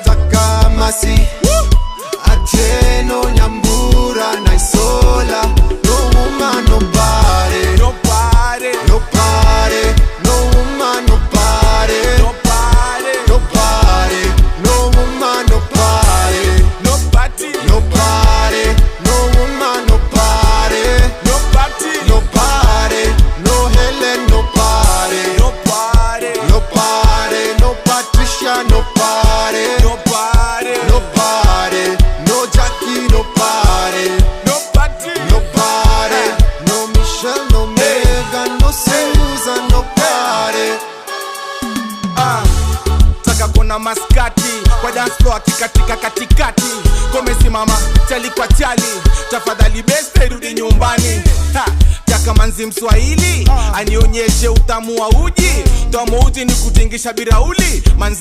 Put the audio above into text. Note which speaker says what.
Speaker 1: Nataka Mercy Atieno, Nyambura na Isola. No woman, no party.
Speaker 2: No party.
Speaker 1: No party. No woman, no party.
Speaker 2: No party.
Speaker 1: No party. No woman, no party.
Speaker 2: No party.
Speaker 1: No party. No woman, no party.
Speaker 2: No party.
Speaker 1: No party. No Helen, no party.
Speaker 2: No party.
Speaker 1: No party. No Patricia, no party.
Speaker 2: No party.
Speaker 1: No party. No Jackie, no party.
Speaker 2: No party.
Speaker 1: No party. No Michelle, no Megan, no Susan, no party.
Speaker 2: Ah, taka kuona maskati kwa dance floor akikatika katikati, komesimama chali kwa chali, tafadhali beste rudi nyumbani. Ha, taka manzi Mswahili anionyeshe utamu wa uji, tamu uji ni kutingisha birauli manzi.